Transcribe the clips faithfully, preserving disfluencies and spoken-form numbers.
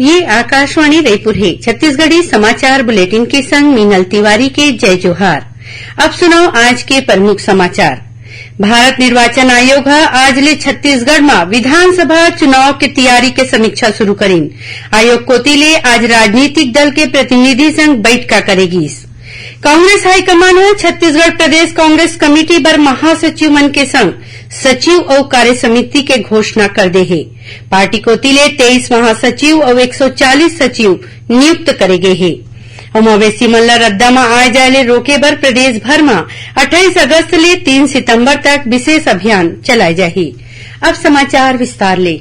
ये आकाशवाणी रायपुर हे। छत्तीसगढ़ी समाचार बुलेटिन के संग मीनल तिवारी के जय जोहार। अब सुनव आज के प्रमुख समाचार। भारत निर्वाचन आयोग ह आज ले छत्तीसगढ़ म विधानसभा चुनाव के तियारी के समीक्षा शुरू करिन। आयोग कोति ले आज राजनीतिक दल के प्रतिनिधि संग बइठका करे गीस। कांग्रेस हाईकमान ह छत्तीसगढ़ प्रदेश कांग्रेस कमेटी बर महासचिव मन के संग सचिव अउ कार्य समिति के घोषणा कर दे हे। पार्टी कोति ले तेईस महासचिव अउ एक सौ चालीस सचिव नियुक्त करे गे हे। अउ मवेशी मन ल रद्दा म आए जाए ले रोके बर प्रदेश भर म अट्ठाईस अगस्त ले तीन सितंबर तक विशेष अभियान चलाए जाही। अब समाचार विस्तार ले।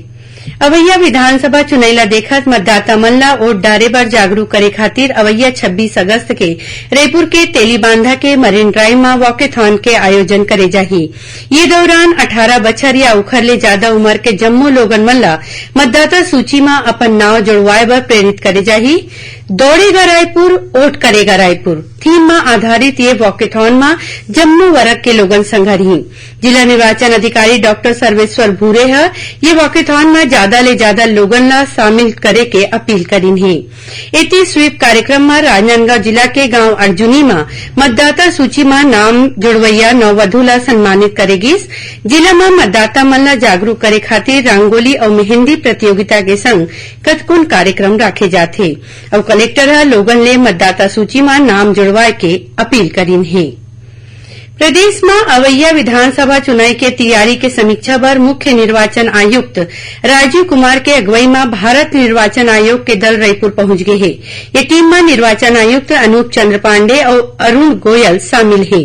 अवइया विधानसभा चुनई ल देखत मतदाता मन ल वोट डारे बर जागरूक करे खातिर अवइया छब्बीस अगस्त के रईपुर के तेलीबांधा के मरीन ड्राइव म वॉकेथॉन के आयोजन करे जाही। ये दौरान अठारह बछर या ओखर ले जादा उमर के जम्मो लोगन मन ल मतदाता सूची म अपन नाव जुड़वाए बर प्रेरित करे जाही। दौड़ेगा रायपुर, वोट करेगा रायपुर थीम म आधारित ये वॉकेथॉन म जम्मो वर्ग के लोगन संघरही। जिला निर्वाचन अधिकारी डॉक्टर सर्वेश्वर भूरे ह ये वॉकेथॉन म जादा ले जादा लोगन ल शामिल करे के अपील करिन हे। एती स्वीप कार्यक्रम म राजनांदगांव जिला के गांव अर्जुनी म मतदाता सूची म नाम जुड़वइया नववधू ल सम्मानित करे गीस। जिला म मतदाता मन ल जागरूक करे खातिर रंगोली अउ मेहंदी प्रतियोगिता के संग कतकोन कार्यक्रम राखे जाथे। अउ कलेक्टर ह लोगन ले मतदाता सूची म नाम जुड़वाए के अपील करिन हे। प्रदेश म अवइया विधानसभा चुनाई के तियारी के समीक्षा बर मुख्य निर्वाचन आयुक्त राजीव कुमार के अगुवई म भारत निर्वाचन आयोग के दल रईपुर पहुंच गे हे। ये टीम म निर्वाचन आयुक्त अनूप चंद्र पांडे अउ अरुण गोयल शामिल हे।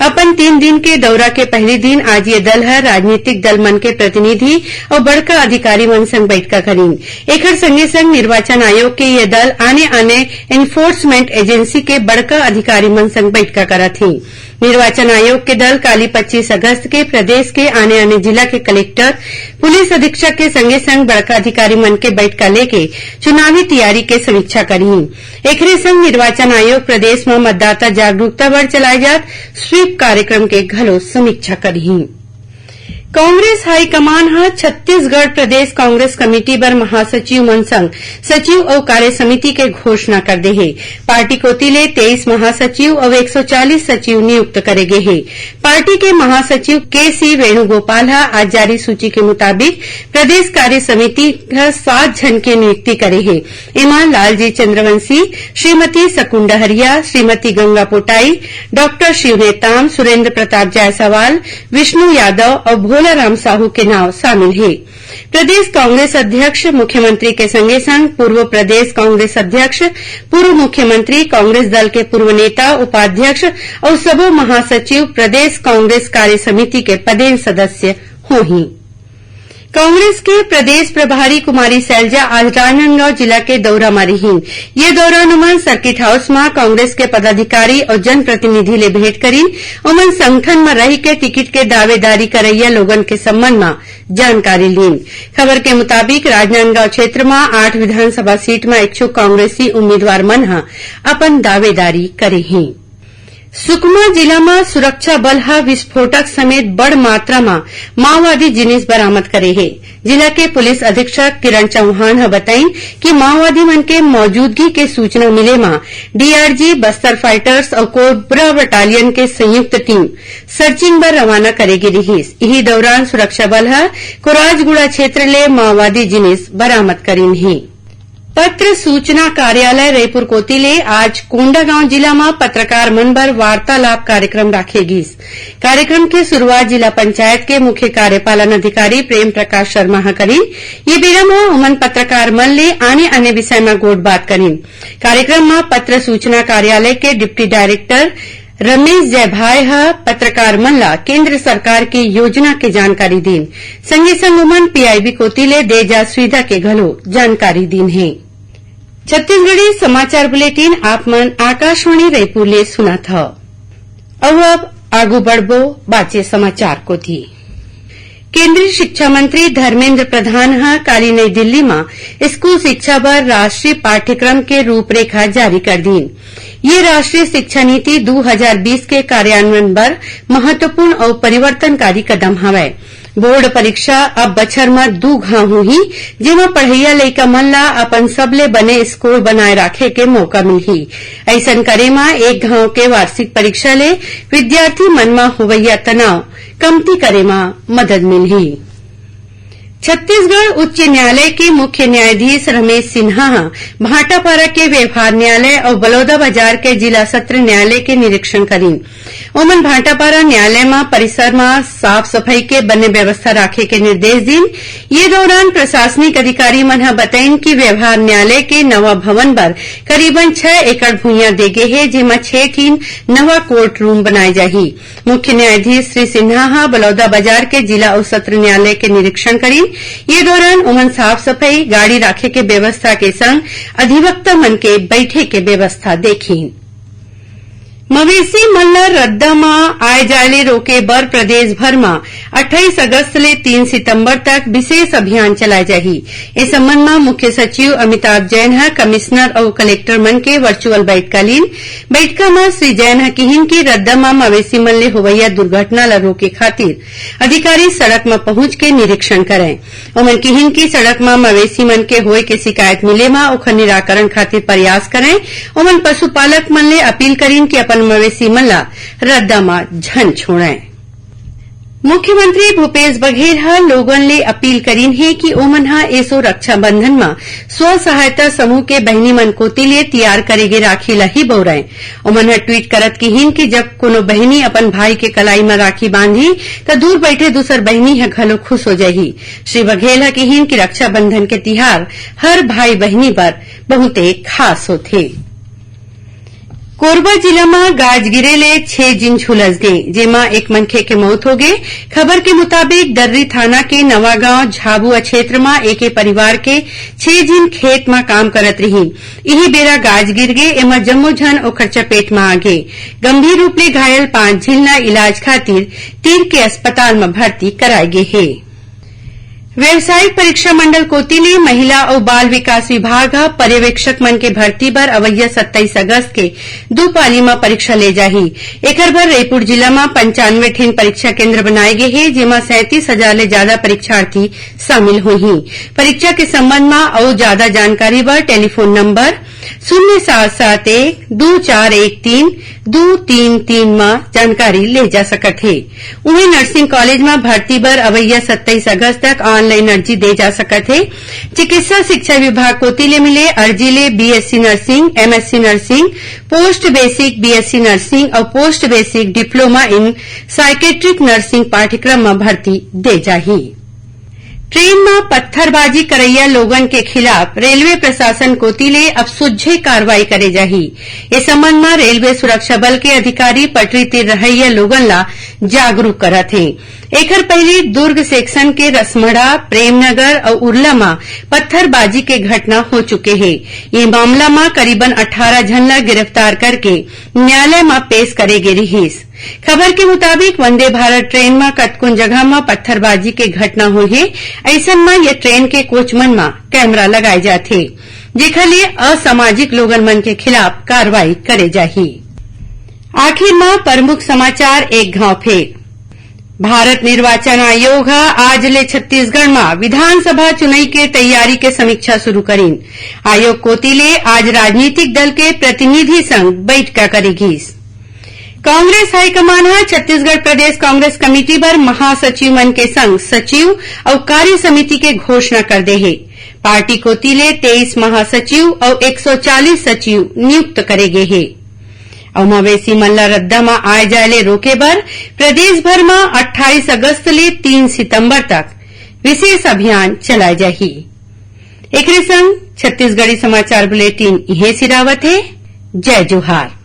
अपन तीन दिन के दौरा के पहली दिन आज ये दल ह राजनीतिक दल मन के प्रतिनिधि अउ बड़का अधिकारी मन संग बइठका करिन। एखर संगे संग निर्वाचन आयोग के ये दल आने-आने enforcement agency के बड़का अधिकारी मन संग बइठका करत हे। निर्वाचन आयोग के दल काली पच्चीस अगस्त के प्रदेश के आने-आने जिला के कलेक्टर, पुलिस अधीक्षक के संगे संग बड़का अधिकारी मन के बइठका लेके चुनावी तियारी के समीक्षा करही। एखरे संग निर्वाचन आयोग प्रदेश म मतदाता जागरूकता बर चलाए जात स्वीप कार्यक्रम के घलो समीक्षा करही। कांग्रेस हाईकमान ह छत्तीसगढ़ प्रदेश कांग्रेस कमेटी बर महासचिव मन संग सचिव अउ कार्य समिति के घोषणा कर दे हे। पार्टी कोति ले तेईस महासचिव अउ एक सौ चालीस सचिव नियुक्त करे गे हे। पार्टी के महासचिव के सी वेणुगोपाल ह आज जारी सूची के मुताबिक प्रदेश कार्य समिति ह सात झन के नियुक्ति करे हे। एमा लालजी चंद्रवंशी, श्रीमती शकुन डहरिया, श्रीमती गंगा पोटाई, डॉक्टर शिव नेताम, सुरेंद्र प्रताप जायसवाल, विष्णु यादव अउ भोलाराम साहू के नाव शामिल हे। प्रदेश कांग्रेस अध्यक्ष, मुख्यमंत्री के संगे संग पूर्व प्रदेश कांग्रेस अध्यक्ष, पूर्व मुख्यमंत्री, कांग्रेस दल के पूर्व नेता, उपाध्यक्ष अउ सबो महासचिव प्रदेश कांग्रेस कार्य समिति के पदेन सदस्य होही। कांग्रेस के प्रदेश प्रभारी कुमारी सैलजा आज राजनांदगांव जिला के दौरा म रिहीन। ये दौरान उमन सर्किट हाउस म कांग्रेस के पदाधिकारी अउ जनप्रतिनिधि ले भेंट करिन। उमन संगठन म रहि के टिकट के दावेदारी करइया लोगन के संबंध म जानकारी लीन। खबर के मुताबिक, राजनांदगांव क्षेत्र म आठ विधानसभा सीट म इच्छुक कांग्रेसी उम्मीदवार मन ह अपन दावेदारी करे हें। सुकमा जिला म सुरक्षा बल ह विस्फोटक समेत बड़ मात्रा म माओवादी जिनिस बरामद करे हे। जिला के पुलिस अधीक्षक किरण चौहान ह बताइन कि माओवादी मन के मौजूदगी के सूचना मिले म डीआरजी, बस्तर फाइटर्स अउ कोबरा बटालियन के संयुक्त टीम सर्चिंग बर रवाना करे गे रिहीस। इही दौरान सुरक्षा बल ह कोराजगुड़ा क्षेत्र ले माओवादी जिनिस बरामद करिन हे। पत्र सूचना कार्यालय रईपुर कोति ले आज कोंडागांव जिला म पत्रकार मन बर वार्तालाप कार्यक्रम राखे गीस। कार्यक्रम के शुरुआत जिला पंचायत के मुख्य कार्यपालन अधिकारी प्रेम प्रकाश शर्मा ह करिन। ये बेरा म ओमन पत्रकार मन ले आने-आने विषय म गोठबात करिन। कार्यक्रम म पत्र सूचना कार्यालय के डिप्टी डायरेक्टर रमेश जयभाय ह पत्रकार मन ला केंद्र सरकार के योजना के जानकारी दीन। संगे संग ओमन पीआईबी कोति ले दे जा सुविधा के घलो जानकारी दीन हे। छत्तीसगढ़ी समाचार बुलेटिन आप मन आकाशवाणी रायपुर ले सुनत हव। अउ अब आगू बढ़बो बाचे समाचार कोति। केंद्रीय शिक्षा मंत्री धर्मेंद्र प्रधान ह काली नई दिल्ली म स्कूल शिक्षा बर राष्ट्रीय पाठ्यक्रम के रूपरेखा जारी कर दीन। ये राष्ट्रीय शिक्षा नीति दू हजार बीस के कार्यान्वयन बर महत्वपूर्ण अउ परिवर्तनकारी कदम हवय। बोर्ड परीक्षा अब बछर म दू घांव होही, जेमा पढ़इया लइका मन ला अपन सबले बने स्कोर बनाए राखे के मौका मिलही। अइसन करे म एक घांव के वार्षिक परीक्षा ले विद्यार्थी मन म होवइया तनाव कमती करे म मदद मिलही। छत्तीसगढ़ उच्च न्यायालय के मुख्य न्यायाधीश रमेश सिन्हा ह भाटापारा के व्यवहार न्यायालय अउ बलौदाबाजार के जिला सत्र न्यायालय के निरीक्षण करीन। ओमन भाटापारा न्यायालय म परिसर म साफ सफाई के बने व्यवस्था राखे के निर्देश दीन। ये दौरान प्रशासनिक अधिकारी मन ह बतइन कि व्यवहार न्यायालय के नवा भवन बर करीबन छह एकड़ भुइयां दे गे हे, जेमा छह ठिन नवा कोर्ट रूम बनाए जाही। मुख्य न्यायाधीश श्री सिन्हा ह बलौदाबाजार के जिला अउ सत्र न्यायालय के निरीक्षण करीन। ये दौरान ओमन साफ सफाई, गाड़ी राखे के व्यवस्था के संग अधिवक्ता मन के बैठे के व्यवस्था देखिन। मवेशी मन ल रद्दा म आए जाए ले रोके बर प्रदेश भर म अट्ठाईस अगस्त ले तीन सितंबर तक विशेष अभियान चलाए जाही। ए संबंध म मुख्य सचिव अमिताभ जैन ह कमिश्नर अउ कलेक्टर मन के वर्चुअल बैठका लीन। बैठका म श्री जैन ह किहिन कि रद्दा म मवेशी मन ले होवइया दुर्घटना ल रोके खातिर अधिकारी सड़क म पहुंच के निरीक्षण करय। ओमन किहिन कि सड़क म मवेशी मन के होय के शिकायत मिले म ओखर निराकरण खातिर प्रयास करय। ओमन पशुपालक मन ले अपील करिन कि अपन मवेशी मन ल रद्दा म झन छोड़य। मुख्यमंत्री भूपेश बघेल ह लोगन ले अपील करिन हे कि ओमन ह एसो रक्षाबंधन म स्व सहायता समूह के बहिनी मन कोति ले तियार करे गे राखी ल ही बउरय। ओमन ह ट्वीट करत किहिन कि जब कोनो बहिनी अपन भाई के कलाई म राखी बांधही, त दूर बैठे दूसर बहिनी ह घलो खुश हो जाही। श्री बघेल ह किहिन कि रक्षाबंधन के तिहार हर भाई बहिनी बर बहुते खास होथे। कोरबा जिला म गाज गिरे ले छह झिन झुलस गे, जेमा एक मनखे के मौत हो गे। खबर के मुताबिक, दर्री थाना के नवागांव झाबुआ क्षेत्र म एके परिवार के छह झिन खेत म काम करत रिहिन। इही बेरा गाज गिर गे, एमा जम्मो झन ओखर चपेट म आ गे। गंभीर रूप ले घायल पांच झिन ला इलाज खातिर तीर के अस्पताल म भर्ती कराए गे हे। व्यावसायिक परीक्षा मंडल कोति ले महिला अउ बाल विकास विभाग ह पर्यवेक्षक मन के भर्ती बर अवइया सत्ताईस अगस्त के दू पाली म परीक्षा ले जाही। एखर बर रईपुर जिला म पंचानवे ठिन परीक्षा केंद्र बनाए गे हे, जेमा सैंतीस हजार ले जादा परीक्षार्थी शामिल होही। परीक्षा के संबंध म अउ जादा जानकारी बर टेलीफोन नंबर शून्य सात सात एक दू चार एक तीन दू तीन तीन म जानकारी ले जा सकत हे। उहें, नर्सिंग कॉलेज म भर्ती बर अवइया सत्ताईस अगस्त तक ऑनलाइन अर्जी दे जा सकत हे। चिकित्सा शिक्षा विभाग कोति ले मिले अर्जी ले BSc nursing, MSc nursing, post basic BSc nursing अउ post basic diploma in psychiatric nursing पाठ्यक्रम म भर्ती दे जाही। ट्रेन म पत्थरबाजी करइया लोगन के खिलाफ रेलवे प्रशासन कोति ले अब सुज्झे कार्रवाई करे जाही। ए संबंध म रेलवे सुरक्षा बल के अधिकारी पटरी तीर रहइया लोगन ला जागरूक करत हें। एखर पहिली दुर्ग सेक्शन के रसमड़ा, प्रेमनगर अउ उरला म पत्थरबाजी के घटना हो चुके हे। ये मामला म करीबन अट्ठारह झन ला गिरफ्तार करके न्यायालय म पेश करे गे रिहिस। खबर के मुताबिक, वंदे भारत ट्रेन म कतकोन जगह म पत्थरबाजी के घटना होय हे। अइसन म ये ट्रेन के कोच मन म कैमरा लगाए जाथे, जेखर ले असामाजिक लोगन मन के खिलाफ कार्रवाई करे जाही। आखिर म प्रमुख समाचार एक घांव फेर। भारत निर्वाचन आयोग ह आज ले छत्तीसगढ़ म विधानसभा चुनई के तैयारी के समीक्षा शुरू करीन। आयोग कोति ले आज राजनीतिक दल के प्रतिनिधि संग बैठका करे गीस। कांग्रेस हाईकमान ह छत्तीसगढ़ प्रदेश कांग्रेस कमेटी बर महासचिव मन के संग सचिव अउ कार्य समिति के घोषणा कर दे हे। पार्टी कोति ले तेईस महासचिव अउ एक सौ चालीस सचिव नियुक्त करे गे हे। अउ मवेशी मन ल रद्दा म आए जाए ले रोके बर प्रदेश भर म अट्ठाईस अगस्त ले तीन सितंबर तक विशेष अभियान चलाए जाही। एकरे संग छत्तीसगढ़ी समाचार बुलेटिन इहें सिरावत हे। जय जोहार।